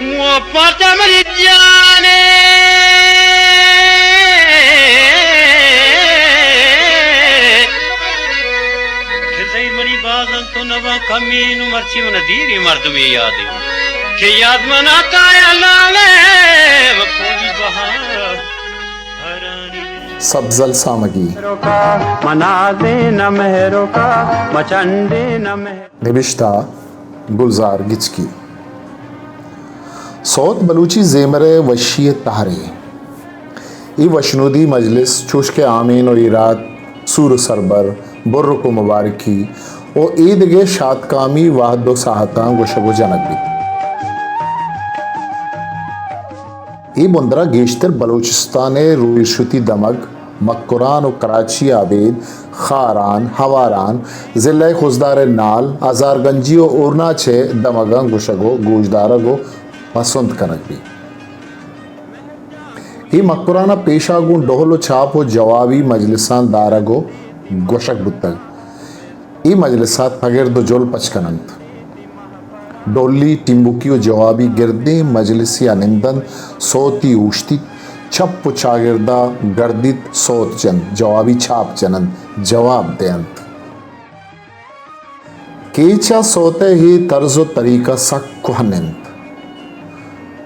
وفات منی جانے، کہ زہیر منی باز انت و نباں کمی، نو مرچی من دیری مردمی یادی، کہ یاد من آتا یا نالے، و پوری بہار ہرانی۔ سبزل سامگی۔ منا دین مہرو کا، مچنڈین مہر۔ نبشتہ گلزار گچکی۔ سوت بلوچی زیمر ءِ وشی ءِ تہرے۔ اے وشنودی مجلس چوش کہ آمین و ایرات، سور و سربر، برک و مبارکی و اے دگہ شاتکامی وہد و ساہتاں گوشگ و جنگ بیت۔ اے بندر ءَ گیشتر بلوچستان ءِ رویرشتی دمگ مکران و کراچی ءَ ابید خاران، ہواران، ضلع خضدار ءِ نال، ہزارگنجی و اورناچ ءِ دمگاں گوشگ و گوشدارگ و پسند کنگ بیت۔ اے مکران ءَ پیشا گوں ڈہل و چاپ و جوابی مجلساں دارگ و گوشگ بوتگ۔ اے مجلسات پگرد و جل پچ کننت۔ ڈولی، ٹیمبوکی و جوابی گردیں مجلسیا نندنت، سوتی اوشتیت، چپ و چاگردا گردیت، سوت جنت، جوابی چاپ جننت، جواب دئینت۔ کیچا سوتئے اے طرز و طریقہ سک کوہن انت،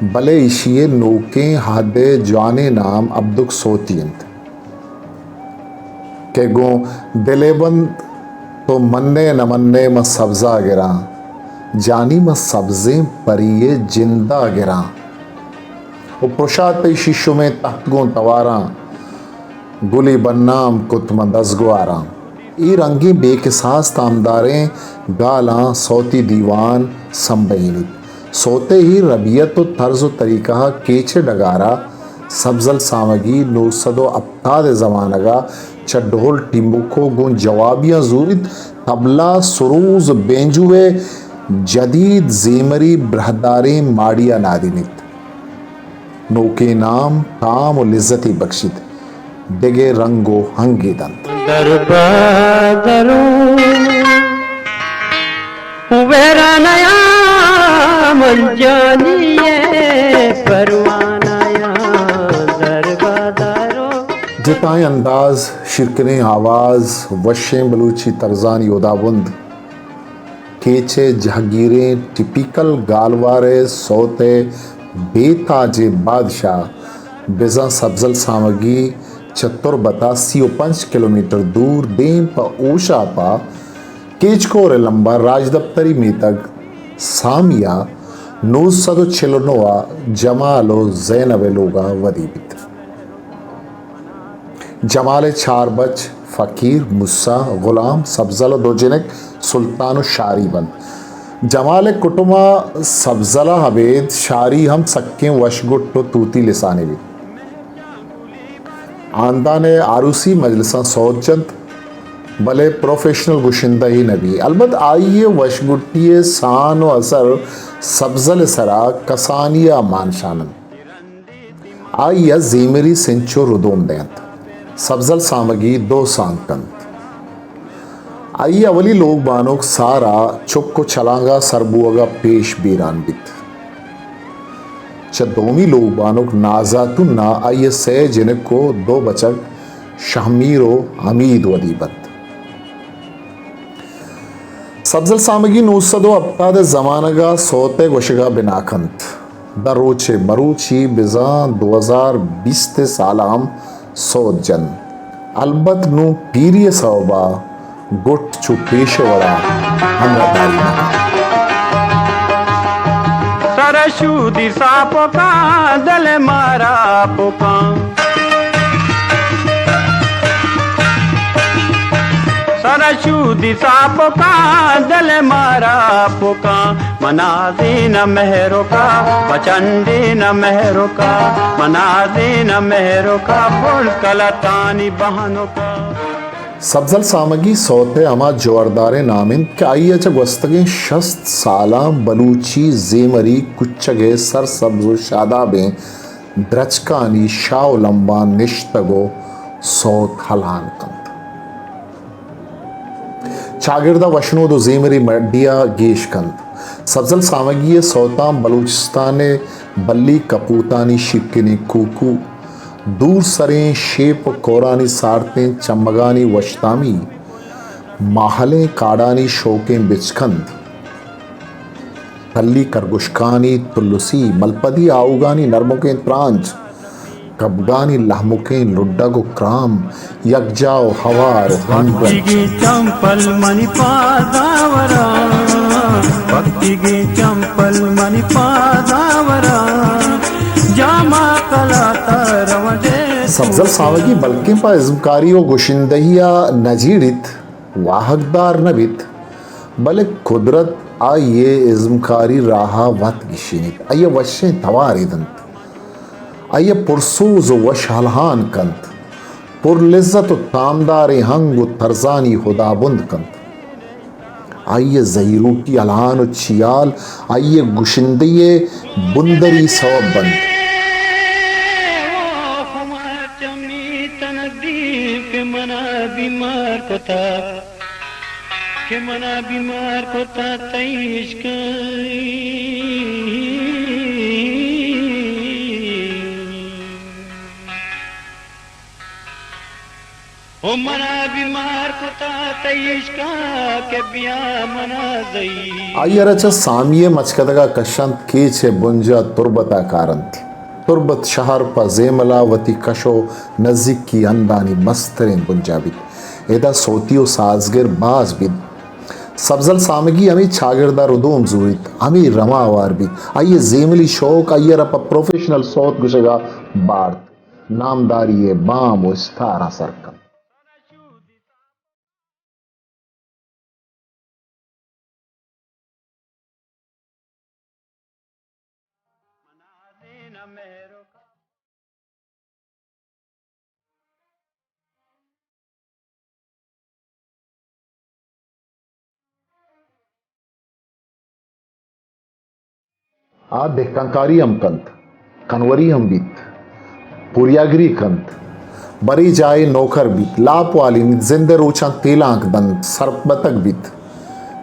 بلے ایشیئے نوکیں اہدئے جوانیں نام ابدک سوتی انت۔ کہ گوں دلے بند تو منّے نہ منّے من سبزا گراں، جانی من سبزیں پریئے جندا گراں۔ و پرشات تئی شیشمیں تہت گوں تواراں، گلی بنّام کت من دزگواراں۔ اے رنگیں بے کساس تامداریں گالاں سوتی دیوان سمبہینیت۔ سوتئے اے ربیت و طرز و طریقہا کیچئے ڈگارا سبزل سامگی نو سد و ہپتاد ءِ زمانگ ءَ چہ ڈھول ٹیمبوکو گوں جوابیاں زوریت، طبلہ، سروز، بینجو ءِ جدید زیمری براہداریں ماڑی ءَ نادینیت۔ نوکیں نام تام و لذتے بکشیت، دگہ رنگ و ہنگے دنت۔ دربا درو ویرانیا من جانی ءِ پروانایا دربادارو۔ جتائیں انداز، شیرکنیں آواز، وشیں بلوچی طرزانی ہدابند، کیچ ءِ جہگیریں ٹیپیکل گالوار ءِ سوت ءِ بے تاجیں بادشاہ بزاں سبزل سامگی چہ تربت ءَ سی و پنچ کلومیٹر دور دیم پہ ہوشاپ ءَ کیچ کور ءِ لمب ءَ راجدپتری میتگ سامی ءَ نو سد و چل و نو ءَ جمال و زینب ءِ لوگ ءَ ودی بیت۔ جمال ءِ چار بچ، فقیر، موسی، غلام، سبزل ءُ دو جنک سلطان ءُ شاری بنت۔ جمال ءِ کٹم ءَ سبزل ءَ ابید شاری ہم سکیں وشگٹ ءُ توتی لسانے بیت۔ ہاندان ءِ آروسی مجلساں سوت جنت، بلے پروفیشنل گشندہ ئے نہ بی۔ البت آئی ءِ وشگٹی ءِ سان ءُ اثر سبزل ءِ سرا کسانی ءَ مانشان انت۔ آئی ءَ زیمری سنچ ءُ ردوم دینت۔ سبزل سامگی دو سانگ کنت۔ آئی ءِ اولی لوگ بانک سارا چک ءُ چلانگ ءَ سر بوگ ءَ پیش بیران بیت۔ چہ دومی لوگ بانک نازاتون ءَ آئی ءِ سئے جنک ءُ دو بچک شہمیر ءُ حمید ودی بنت۔ سبزل سامگی نو سد ءُ ہپتاد ءِ زمانگ ءَ سوت ءِ گوشگ ءَ بنا کنت۔ داں روچ ءِ مروچی بزاں دو ہزار بیست ءِ سال ءَ ہم سوت جنت۔ البت نوں پیری ءِ سوب ءَ گٹ چو پیش ءِ وڑ ءَ ہمراہداری نہ کنت۔ سر شودی ساپکاں، دل مارا پکاں۔ سر شودی ساپکاں، دل مارا پکاں۔ منا زین مہرو کا، بچنڈین مہرو کا، منا زین مہرو کا، پل کلتانی بہنو کا۔ سبزل سامگی سوت ءِ ہما جوہرداریں نام انت کہ آئی ءَ چہ گوستگیں شست سالاں بلوچی زیمری کچگ ءِ سرسبز ءُ شادابیں درچکانی شاہ ءُ لمباں نشتگ ءُ سوت ہلان کنت۔ چاگرد ءَ وشنود ءُ زیمری مڈی ءَ گیش کنت۔ سبزل سامگی ءِ سوتاں بلوچستان ءِ بلی کپوتانی شیرکنیں کوکو، دور سریں شیپ ءُ کورانی سارتیں چمگانی وشتامی، ماہلیں کاڑانی شوکیں بچکند، تلی کرگشکانی تلسی، ملپدی آہوگانی نرمکیں ترانج، کبگانی لہمکیں لڈگ ءُ کرام، یکجاہ ءُ ہوار ءُ ہمگرنچ۔ بکتیگیں چمپل منی پاداوراں، بکتیگیں چمپل منی پاداوراں، جاما کلات ءَ رونڈے۔ سبزل سامگی بلکیں پہ ازمکاری ءُ گشندہی ءَ نہ جیڑیت، واہگدار نہ بیت، بلے قدرت آئی ءِ ازمکاری راہ ءَ وت گیشینیت، آئی ءَ وشیں توارے دنت۔ آئی ءَ پرسوز ءُ وش ہلہان کنت، پر لذت ءُ تامداریں ہنگ ءُ ترزانی ہدابند کنت۔ آئی ءِ زہیروکی ہلہان ءُ چیال آئی ءِ گشندہی ءِ بندری سوب بنت۔ کہ منا بیمار کتا تئی عشقاں۔ او منا بیمار کتا تئی عشقاں کہ بیا منا زئی۔ آئی ءَ را چہ سامی ءِ مچکدگ ءَ کشنت، کیچ ءِ بنجاہ تربت ءَ کارنت۔ تربت شہر پہ زیمل ءَ وتی کش ءُ نزیکی ہندانی مستریں بنجاہ بیت۔ ادا سوتی ءُ سازگر باز بیت۔ سبزل سامگی ہمے چاگرد ءَ ردوم زوریت، ہمے رما ہوار بیت۔ آئی ءِ زیملی شوق آئی ءَ را پہ پروفیشنل سوت گوشگ ءَ بارت، نامداری ءِ بام ءُ استاراں سر کنت۔ آ دہکانکاری ہم کنت، کنوری ہم بیت، پوریاگری کنت، برے جاہے نوکر بیت، لاپ والینیت، زند ءِ روچاں تیلانک دنت، سرپدگ بیت،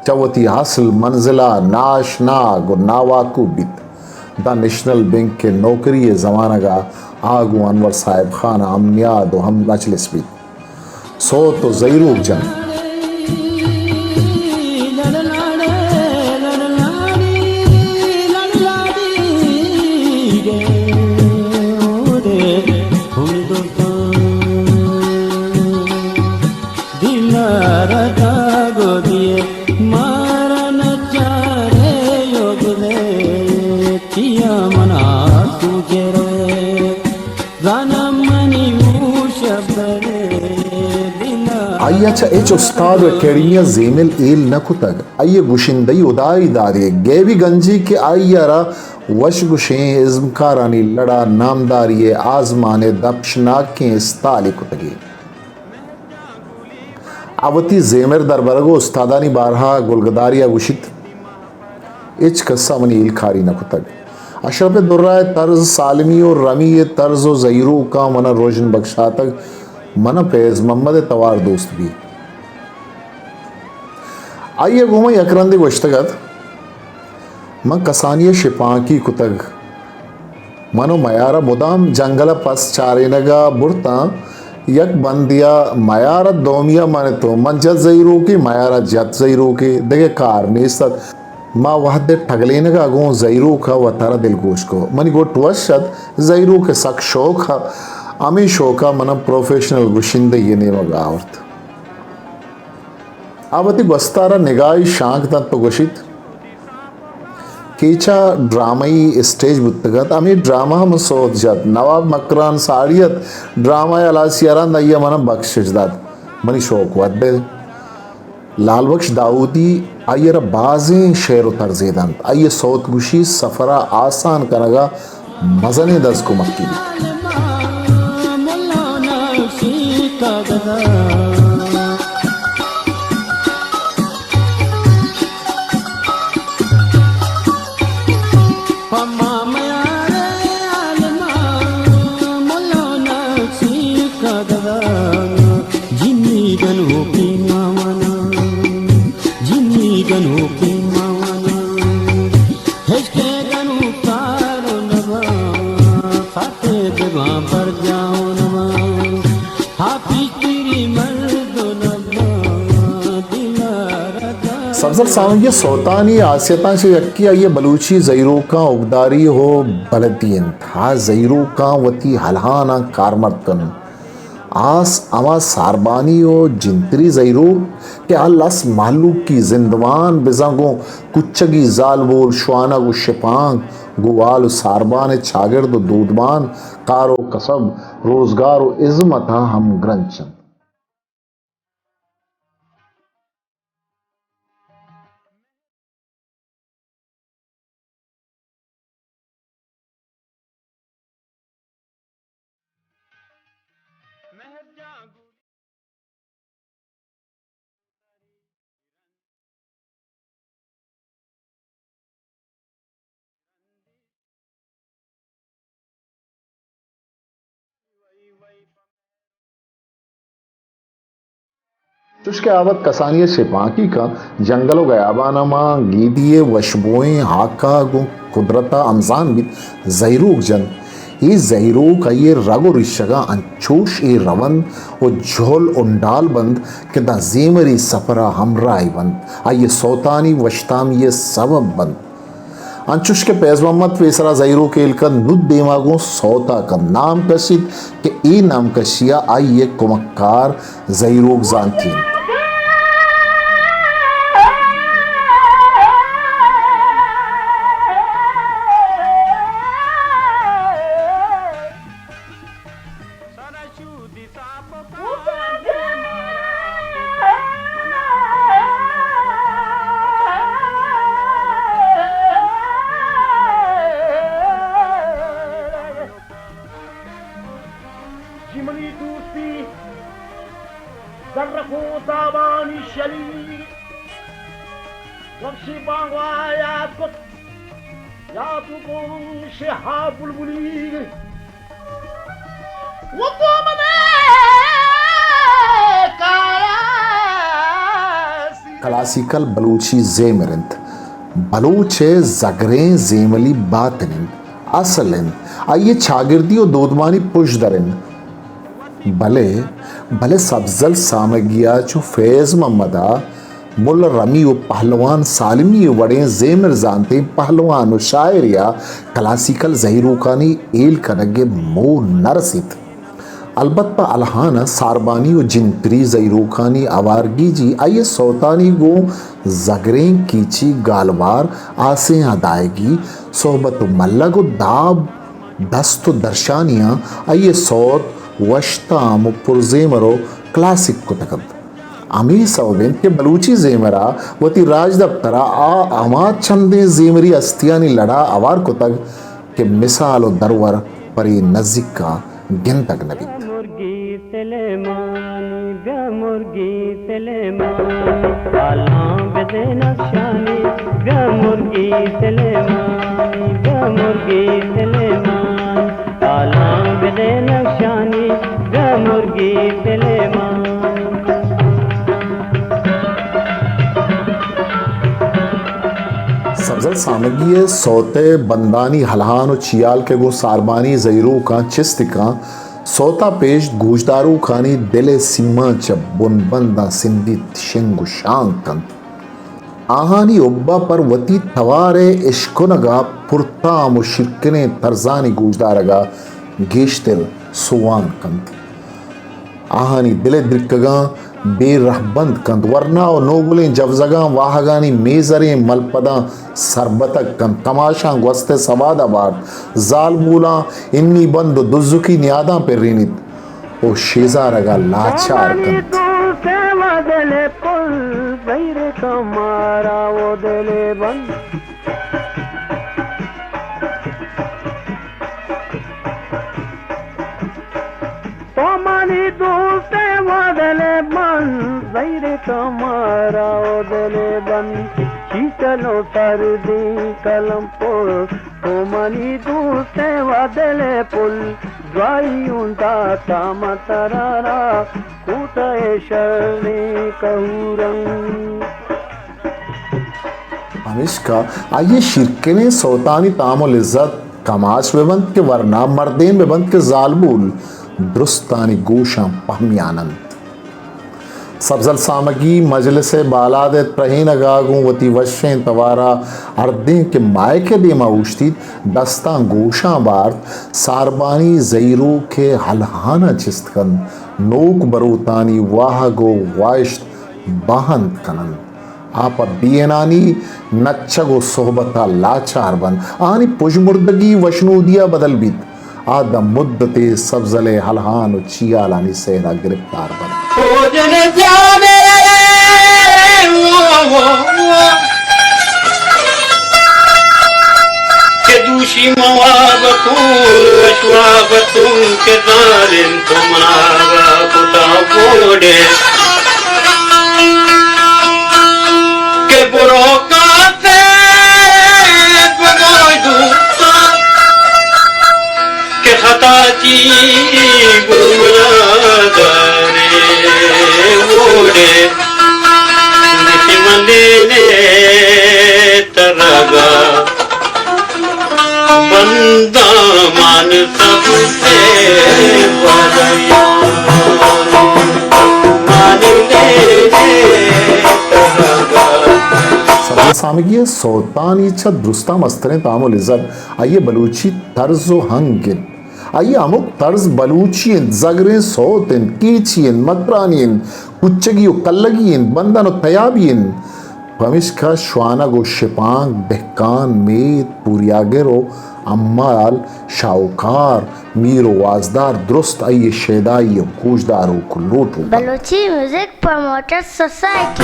چہ وتی اصل منزل ءَ ناشنا ءُ ناواکوب بیت۔ داں نیشنل بینک ءِ نوکری ءِ زمانگ ءَ آ گوں انور صاحب خان ءَ ہم نیاد ءُ ہم مجلس بیت۔ سوت ءُ زہیروک جنت۔ آئی ءَ چہ ہچ استاد ءُ اکیڈمی ءَ زیمل ہیل نہ کتگ۔ آئی ءِ گشندہی ہدائی دادے، گیبی گنجی کہ آئی ءَ را وش گشیں ازمکارانی لڑ ءَ نامداری ءِ آزمان ءِ دپشناکیں استالے کتگ ئے۔ آ وتی زیمر دربرگ ءُ استادانی بارہ ءَ گلگدارے ءَ گوشیت، ہچ کس ءَ منی ہیلکاری نہ کتگ۔ اشرف درا ءِ طرز، سالمی ءُ رمی ءِ طرز ءُ زہیروکاں من ءَ رژن بکشاتگ۔ من ءَ فیض محمد ءِ توار دوست بیت۔ آئی ءَ گوں من یک رندے گوشتگ ات، من کسانی ءَ شپانکی کتگ۔ من ءُ میار ءَ مدام جنگل ءَ پس چارینگ ءَ برتاں۔ یک بندے ءَ میار ات، دومی ءَ من اتوں۔ من جت زہیروکے، میار ءَ جت زہیروکے، دگہ کار نیست ات۔ ما وہد ءِ ٹگلینگ ءَ گوں زہیروک ءَ وتارا دلگوش کت۔ منی گٹ وش ات، زہیروک ءَ سک شوق ات، ہمے شوق ءَ من ءَ پروفیشنل گشندہی ءِ نیمگ ءَ آورت۔ آ وتی گوستار ءَ نگاہے شانک دنت ءُ گوشیت، کیچ ءَ ڈرامہ ئے اسٹیج بوتگ ات، ہمے ڈرامہ ءَ من سوت جت۔ نواب مکران ساڑی ات، ڈرامہ ءِ ہلاسی ءَ رند آئی ءَ من ءَ بکشش دات۔ منی شوق ودے۔ لال بخش داؤدی آئی ءَ را بازیں شعر ءُ طرزے دنت۔ آئی ءِ سوت گوشی سفر ءَ آسان کنگ ءَ مزنیں دزکمکے بیت۔ سامگی، سوتانی ہاسیتاں چہ یکے آئی ءِ بلوچی زہیروکاں ہبداری ءُ بلدی انت۔ آ زہیروکاں وتی ہلہاناں کارمرد کننت۔ آس ہما ساربانی ءُ جنتری زہیروک کہ آ لس مہلوکی زندمان، بزاں گوں کچگی زالبول، شوانگ ءُ شپانک، گوں وال ءُ ساربان ءِ چاگرد ءُ دودمان، کار ءُ کسب، روزگار ءُ ہزمت ءَ ہمگرنچ انت۔ چوش کہ آ وت کسانی ءَ شپانکی کنت، جنگل ءُ گیاباناں مان، گیدی ءِ وشبوئیں ہاک ءَ گوں قدرت ءَ ہمزان بیت، زہیروک جنت۔ اے زہیروک آئی ءِ رگ ءُ ریشگاں انچوش ایر رونت ءُ جہل ہنڈال بنت کہ داں زیمری سپر ءَ ہمراہی بنت، آئی ءِ سوتانی وشتامی ءِ سبب بنت۔ انچوش کہ فیض محمد پیسرا زہیروک ہیل کنت، نود دیما گوں سوتا کنت، نام کشیت کہ اے نام کشی ءَ آئی ءِ کمکار زہیروک زانتی انت۔ جی منی دوستی، زرک ءُ دابانی شلی، وپشی بانگوا یاد کت، یاد گوں شہاب بلبلی۔ کلاسیکل بلوچی زیمر انت۔ بلوچ ءِ زگریں زیملی باتن انت، اصل انت۔ آئی ءِ چاگردی ءُ دودمانی پژدر انت۔ بلے، بلے سبزل سامگی ءَ چو فیض محمد ءَ ملا رمی ءُ پہلوان سالمی ءِ وڑیں زیمر زانتیں پہلوان ءُ شاعرے ءَ کلاسیکل زہیروکانی ہیل کنگ ءِ موہ نہ رسیت۔ البت پہ الہان ءَ ساربانی ءُ جنتری زہیروکانی ہوارگیجی، آئی ءِ سوتانی گوں زگریں کیچی گالوار، آسیں ادائیگی، صحبت ءُ ملگ ءُ داب دست ءُ درشانیاں آئی ءِ سوت وشتام ءُ پرزیمر ءُ کلاسیک کتگ انت۔ ہمے سوب انت کہ بلوچی زیمر ءَ وتی راجدپتر ءَ آ ہما چندیں زیمری ہستیانی لڑ ءَ ہوار کتگ کہ مثال ءُ درور پرے نزیک ءَ گندگ نہ بیت۔ مرگی سلیمانی، بیا مرگی سلیمانی، حالاں بدے نقشانی، بیا مرگی سلیمانی، بیا مرگی سلیمانی، حالاں بدے نقشانی، بیا مرگی سلیمانی۔ سبزل سامگی ءِ سوت ءِ بندانی ہلہان ءُ چیال کہ گوں ساربانی زہیروکاں چست کن، سوت ءَ پیش گوشداروکانی دل ءِ سیماں چہ بنبنداں سندیت، شنگ ءُ شانگ کنت۔ آہانی حب ءَ پر وتی توار ءِ اشکنگ ءَ پرتام ءُ شیرکنیں طرزانی گوشدارگ ءَ گیشتر سوان کنت۔ آہانی دل ءِ درکگاں بے رہبند کنت، ورنا ءُ نوگلیں جوزگاں واہگانی میزریں ملپداں سربتگ کنت، کماشاں گوست ءِ سواد ءَ بارت، زالبولاں ہنی بند ءُ دزکی نیاداں پرینیت ءُ شیزارگ ءَ لاچار کنت۔ دوست ءِ وا دل ءِ پل، زہیروکاں مارا ءُ دل ءِ بند۔ تو منی دوست ءِ وا دل ءِ بند، زہیروکاں مارا ءُ دل ءِ بند۔ چیچل ءُ سردیں کلم پر، تو منی دوست ءِ وا دل ءِ پل، دعائی اوں داتاں من ترا را، کوٹہ ءِ شریں کہوراں۔ پمیشکا آئی ءِ شیرکنیں سوتانی تام ءُ لذت کماش بہ بنت کہ ورنا، مردین بہ بنت کہ زالبول، درستانی گوشاں پہمیان انت۔ سبزل سامگی مجلس ءِ بالاد ءِ ترہینگ ءَ گوں وتی وشیں توار ءَ ہردیں کہ مائک ءِ دیم ءَ اوشتیت، دستاں گوشاں بارت، ساربانی زہیروک ءِ ہلہاناں چست کنت، نوک بروتانی واہگ ءُ گوائشت باہند کننت۔ آ پہ بینانی نچگ ءُ صحبت ءَ لاچار بنت، آہانی پژمردگی وشنودی ءَ بدل بیت۔ آ داں مدتے سبزل ءِ ہلہان ءُ چیالانی سیل ءَ گرپتار بنت۔ کہ دوشی مواب کن، وشواب کن، کہ ظالم تو منا کتا بوڑے۔ کہ برو کافر بگوی دوستان، کہ خطا چی گناہ دارے ووڑے۔ نشی مندے نے ترگا بندہ مان سب سے وریا۔ سبزل سامگی ءِ سوتانی چہ درستاں مستریں تام ءُ لذت آئی ءِ بلوچی طرز ءُ ہنگ انت۔ آئی ءِ ہمک طرز بلوچی انت، زگریں سوت انت، کیچی انت، مکرانی انت، کچگی ءُ کلگی انت، بندن ءُ تیابی انت۔ پمیشکا شوانگ ءُ شپانک، دہکان، میت، پوریاگر ءُ حمال، شاہوکار، میر ءُ وازدار درست آئی ءِ شیدائی ءُ گوشداروک ءُ لوٹوک انت۔ Balochi music promoter society.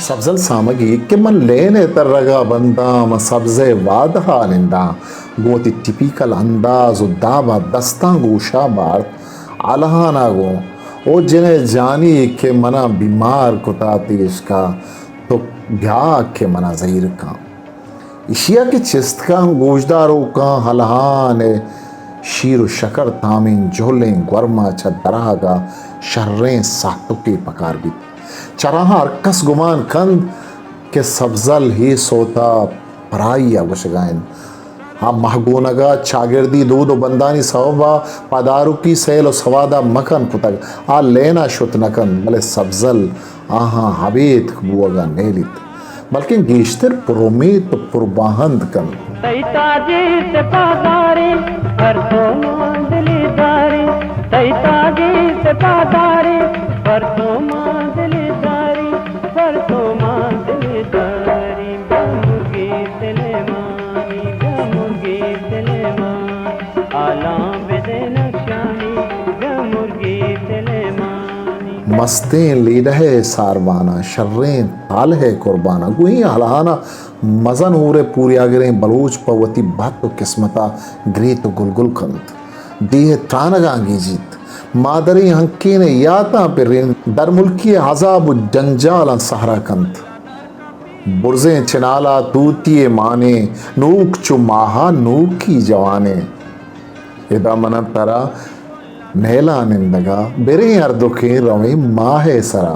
Sabzal سامگی کہ من لین ءِ ترگ ءَ بنداں، من سبز ءِ وادہ ءَ ننداں، گوں وتی ٹپیکل انداز ءُ داب ءَ دستاں گوش ءَ بارت، الہان ءَ گوں، او جن ءِ جانی کہ من ءَ بیمار کتات عشقا، تو بیا کہ من ءَ زہیر کن۔ ایشی ءَ کہ چست کن گوشداروکاں ہلہان ءِ شیر ءُ شکر تامیں جہلیں گورما چہ درآہگ ءَ شریں ساہتکے پکار بیت۔ چراہاں ہرکس گمان کنت کہ سبزل ہے سوت ءَ پرائی ءَ گوشگ ءَ انت۔ آ مہگونگ ءَ چاگردی دود ءُ بندانی سوب ءَ پداروکی سیل ءُ سواد ءَ مکن کتگ۔ آ لین ءَ شت نہ کنت، بلے سبزل آہاں ابیتک بوگ ءَ نیلیت، بلکیں گیشتر پر امیت ءُ پر باہند کنت۔ تئی تاجی سپاہ داری، ہر تو مان دلی داری۔ تئی تاجی سپاہ داری، ہر تو مان دلی داری، ہر تو مان دلی داری۔ بمرگی سلیمانی، بمرگی سلیمان، آلام بدے نقشانی، بمرگی سلیمانی۔ مستیں لیڈہ ءِ سارباناں، شریں تالہ ءِ قرباناں، گوں اے ہلہاناں مزن ہور ءِ پوریاگریں بلوچ پہ وتی بھت ءُ قسمت ءَ گریت ءُ گلگل کنت۔ ڈیھ ءِ ترانگاں گیجیت۔ مادریں ہنکین ءِ یاتاں پرینت۔ درملکی ءِ عذاب ءُ جنجالاں سہرا کنت۔ برزیں چنالا توتی ءِ مانیں، نوک چو ماہا نوکی جوانیں۔ ادا من ءَ ترا نیلا نندگا، بریں ہردکیں رویں ماہ ءِ سرا۔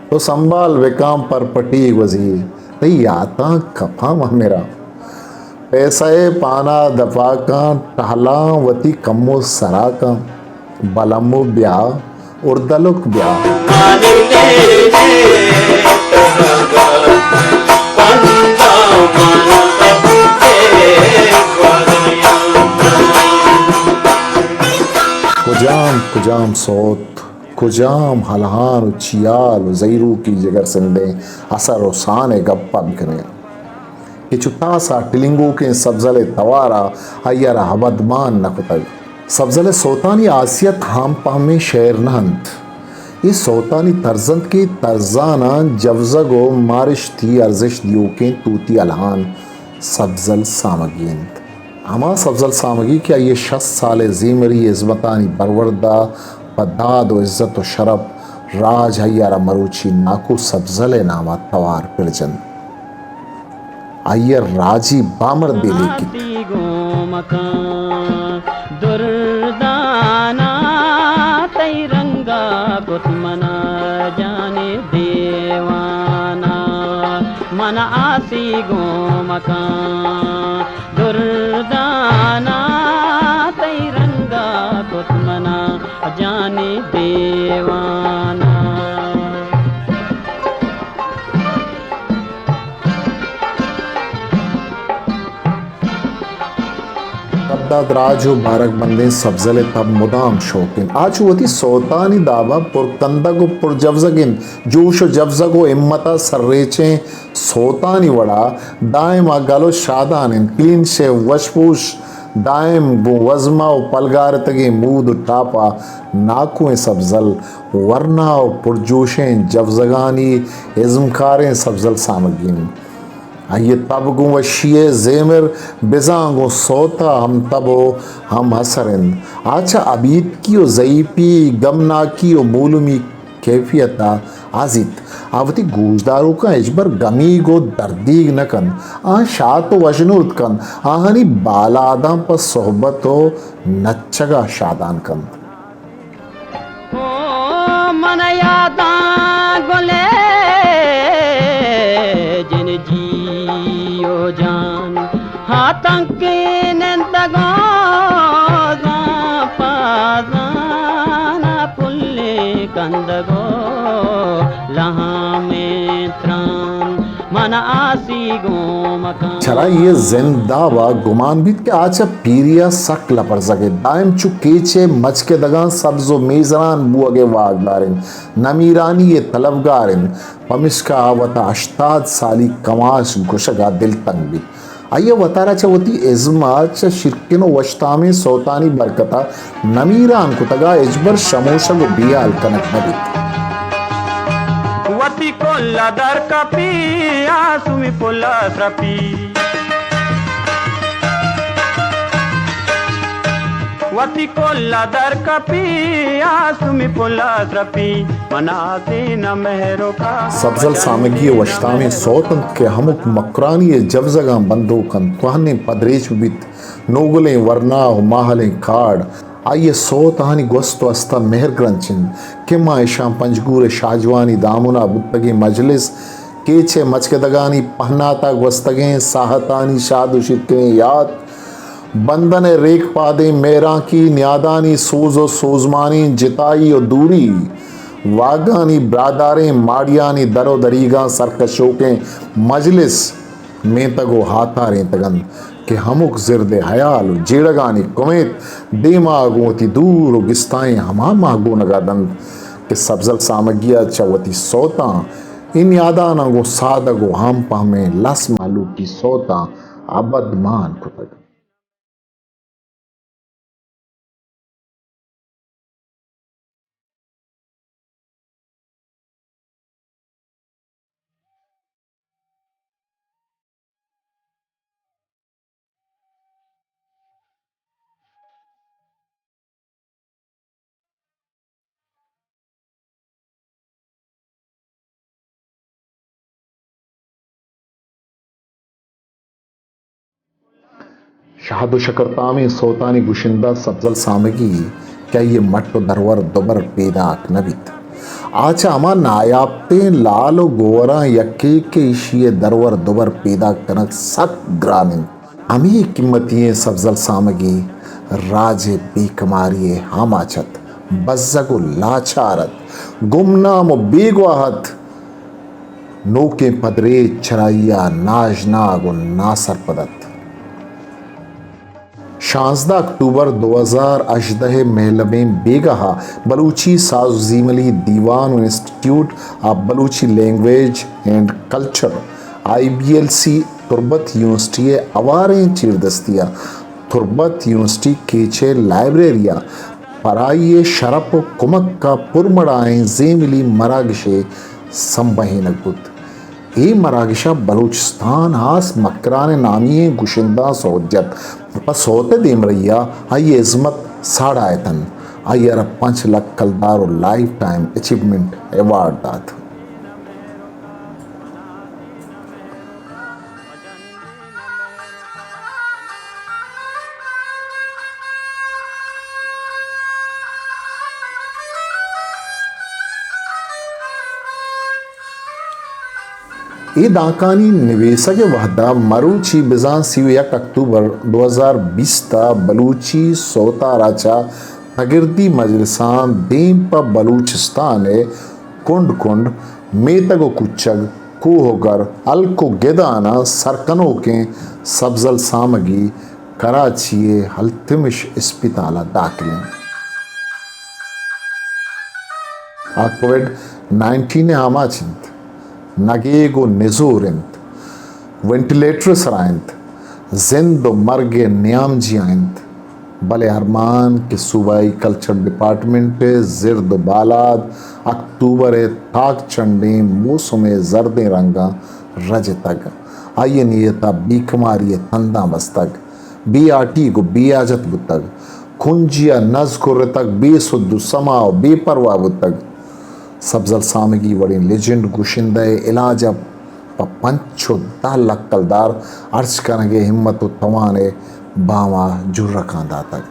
تو سنبال بکاں پرپٹی گوزی، تئی یاتاں کپاں مہ مراں۔ پیسہ ءِ پانا دپاکاں، ٹہلاں وتی کمو سراکاں۔ بلمو بیا، اردلک بیا۔ کجام، کجام سوت، کجام ہلہان ءُ چیال ءُ زہیروکی جگر سندیں اثر ءُ سان ءِ گپ ءَ بکنیں کہ چو تاس ءَ ٹلنگوکیں سبزل ءِ توار ءَ آئی ءَ را ابدمان نہ کتگ۔ سبزل ءِ سوتانی ہاسیت ہام پہمیں شعر نہ انت۔ اے سوتانی طرز انت کہ طرزاناں جوزگ و مارشتی ارزشت دیوکیں توتی الہان سبزل سامگی انت۔ ہما سبزل سامگی کہ آئی ءِ شست سال ءِ زیمری ہزمتانی برورد ءَ پہ داد و عزت و شرپ راج آئی ءَ را مروچی ناکو سبزل ءِ نام ءَ توار پر جنت۔ آئی ءَ راجی بامردے لیکیت۔ آسی گوں مکن دردانا، تئی رنگا کت منا جانے دیوانا۔ من آسی گوں مکن دردانا، تئی رنگا کت منا جانے دیوانا۔ ربداد راج و بارگ بندیں سبزل ءِ تب مدام شوک انت۔ آ چو وتی سوتانی دابا پر کندگ و پر جوزگ انت۔ جوش و جوزگ و ہمت ءَ سرریچیں سوتانی وڑا دائم ءَ گل و شادان انت۔ کلین شیو، وشپوش، دائم گوں وزم ءَ و پلگارتگیں مود و ٹاپ ءَ ناکوئیں سبزل ورنا و پرجوشیں جوزگانی ازمکاریں سبزل سامگی انت۔ آئی ءِ تب گوں وشی ءِ زیمر، بزاں گوں سوت ءَ ہم تب و ہم اثر انت۔ آ چہ ابیتکی و ضعیفی، گمناکی و مولمی کیفیت ءَ آزیت۔ آ وتی گوشداروکاں ہچبر گمیگ و دردیگ نہ کنت۔ آہاں شات و وشنود کنت۔ آہانی بالاداں پہ صحبت و نچگ ءَ شادان کنت۔ او من یاداں گلے جن جی و جان، ہاتنکے نندگو زان پازان، پلے کندگو لہامیں تران، من آسی گوں مکن۔ چرائی ءِ زند داب ءَ گمان بیت کہ آ چہ پیری ءَ سک لپرزگ ءَ دائم چو کیچ ءِ مچکدگاں سبز و میزران بوگ ءِ واہگدار انت۔ نمیرانی ءِ طلبگار انت، پمیشکا آ وتا ہشتاد سالی کماش گوشگ ءَ دلتنگ بیت۔ آئی ءَ وتارا چہ وتی ازم ءَ چہ شیرکن و وشتامیں سوتانی برکت ءَ نمیران کتگ ءَ ہچبر شموشگ و بیہال کنگ نہ بیت۔ وتی کل ءَ در کپی، آسمی پل ءَ ترپی۔ وتی کل ءَ در کپی، آسمی پل ءَ ترپی۔ سبزل سامگی ءِ وشتامیں سوت انت کہ ہمک مکرانی ءِ جوزگاں بندوک انت، کوہنیں پدریچ بہ بیت، نوگلیں ورنا و ماہلیں کاڑ۔ آئی ءِ سوت آہانی گوست و است ءَ مہر گرنچ انت کہ ما اشاں پنجگور ءِ شاہجوانی دامن ءَ بوتگیں مجلس، کیچ ءِ مچکدگانی پہنات ءَ گوستگیں ساہتانی شاد و شیرکنیں یات، بندن ءِ ریک پادیں مہرانکی، نیادانی سوز و سوزمانی جتائی و دوری، واگانی براہداریں ماڑیانی در و دریگاں سرکشوکیں مجلس مینتگ و ہاتارینتگ انت کہ ہمک زرد ءِ ہیال و جیڑگانی کمیت دیما گوں وتی دور و گستائیں ہما ماہ گونگ ءَ دنت کہ سبزل سامگی ءَ چہ وتی سوتاں اے نیاداناں گوں سادگ و ہم پہمیں لس مہلوکی سوتاں ابد مان کتگ۔ شاد و شکرتامیں سوتانی گشندہ سبزل سامگی کہ آئی ءِ مٹ و درور دوبر پیداک نہ بیت۔ آ چہ ہما نایاپتیں لال و گوہراں یکے کہ ایشی ءِ درور دوبر پیداک کنگ سک گران انت۔ ہمے قیمتی ایں سبزل سامگی راج ءِ بے کماری ءِ آماچ ات، بزگ و لاچار ات، گمنام و بیگواہ ات۔ نوکیں پدریچ چرائی ءَ ناژناگ و ناسرپد ات۔ شانزدہ اکتوبر دو ہزار ہژدہ ءِ مہلبیں بیگاہ ءَ بلوچی ساز و زیملی دیوان و institute of Balochi language and culture, I B L C, Turbat university ءِ ہواریں چیردستی ءَ تربت یونیورسٹی کیچ ءِ لائبریری ءَ پر آئی ءِ شرپ ءُ کمک ءَ پرمڑاہیں زیملی مراگشے سمبہینگ بوت۔ اے مراگش ءَ بلوچستان ءِ ہاس مکران ءِ نامی ئیں گشندہاں سوت جت۔ پہ سوت ءِ دیمرئی ءَ آئی ءِ ہزمت ساڑا اتنت۔ آئی ءَ را پنچ لکھ کلدار ءُ لائف ٹائم اچیومنٹ ایوارڈ دات۔ اے دانکانی نویسگ ءِ وھد ءَ مروچی بزاں سی ءُ یک اکتوبر دو ہزار بیست ءَ بلوچی سوتار ءَ چہ پگردی مجلساں دیم پہ بلوچستان ءِ کنڈ کنڈ، میتگ ءُ کوچگ، کوہ ءُ گر، ہلک ءُ گداناں سرکنوکیں سبزل سامگی کراچی ءِ التمش اسپتال ءَ داخل انت۔ آ کووڈ نائنٹین ءِ آماچ انت، نگیگ ءُ نزور انت، وینٹیلیٹر ءِ سرا انت، زند ءُ مرگ ءِ نیام جیاں انت۔ بلے ارمان کہ صوبائی کلچر ڈیپارٹمنٹ ءِ زرد ءُ بالاد اکتوبر ءِ تاک چنڈیں موسم ءِ زردیں رنگاں رجتگ، آئی ءِ نیت ءَ بے کماری ءِ تنداں بستگ، بے آٹیگ ءُ بے حاجت بوتگ، کنجی ءَ نز کرتگ، بے سد ءُ سما ءُ بے پرواہ بوتگ۔ سبزل سامگی وڑیں لیجنڈ گشندہ ءِ علاج ءَ پہ پنچ ءُ دہ لکھ کلدار ہرچ کنگ ءِ ہمت ءُ توان ءِ بام ءَ جرکاں داتگ۔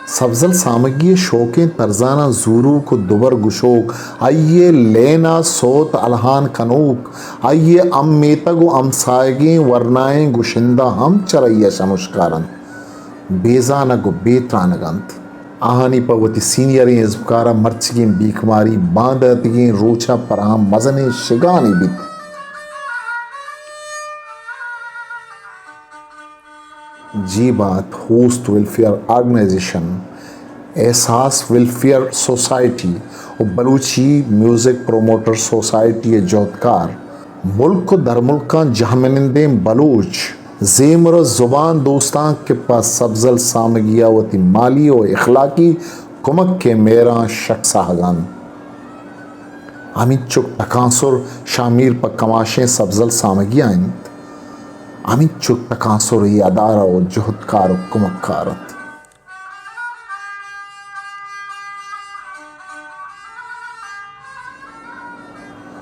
سبزل سامگی ءِ شوکیں ترزاناں زوروک ءُ دوبر گشوک، آئی ءِ لین ءَ سوت الہان کنوک، آئی ءِ ہم میتگ ءُ ہمساہگیں ورنائیں گشندہ ہم چرئی ءَ شمشکار انت۔ بے زانگ ءُ بے ترانگ انت۔ آہانی پہ وتی سینئریں ازمکار ءَ مرچیگیں بیکماری بانداتیگیں روچ ءَ پراہاں مزنیں شگانے بیت۔ جی بات ہوست ویلفیئر آرگنائزیشن، احساس ویلفیئر سوسائٹی ءُ بلوچی میوزک پروموٹر سوسائٹی ءِ جہدکار، ملک ءُ درملکاں جہمنندیں بلوچ زیمر ءُ زبان دوستاں کہ پہ سبزل سامگی ءَ وتی مالی ءُ اخلاقی کمک ءِ مہراں شکساہگ انت۔ ہمینچک ٹکانسر شاہ میر پہ کماشیں سبزل سامگی ءَ انت، ہمینچک ٹکانسر اے ادارہ ءُ جہدکار ءُ کمکار انت۔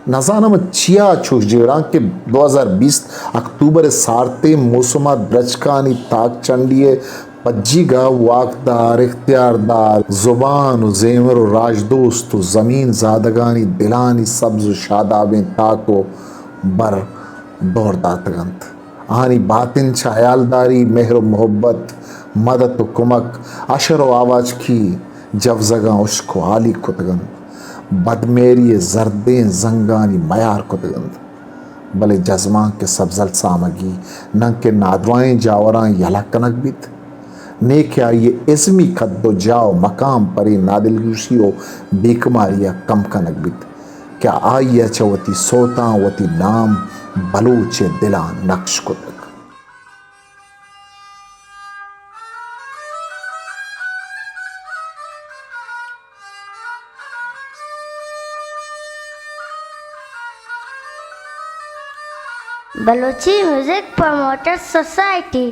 نزاناں من چیا چوش جیڑاں کہ دو ہزار بیست اکتوبر ءِ سارتیں موسم ءَ درچکانی تاک چنڈی ءِ پجیگ ءَ واکدار، اختیاردار، زبان ءُ زیمر ءُ راجدوست ءُ زمین زادگانی دلانی سبز ءُ شادابیں تاک ءُ بر دور داتگ انت۔ آہانی باتن چہ ہیالداری، مہر ءُ محبت، مدت ءُ کمک، اشر ءُ آواچکی جوزگاں ہشک ءُ ہالیگ کتگ انت۔ بدمہری ءِ زردیں زنگانی میار کتگ انت۔ بلے جزماں کہ سبزل سامگی نہ کہ نادراہیں جاوراں یلہ کنگ بیت، نے کہ آئی ءِ ازمی قد ءُ جاہ ءُ مقام پرے نادلگوشی ءُ بیکماری ءَ کم کنگ بیت کہ آئی ءَ چہ وتی سوتاں وتی نام بلوچ ءِ دلاں نقش کتگ۔ Balochi music promoter society.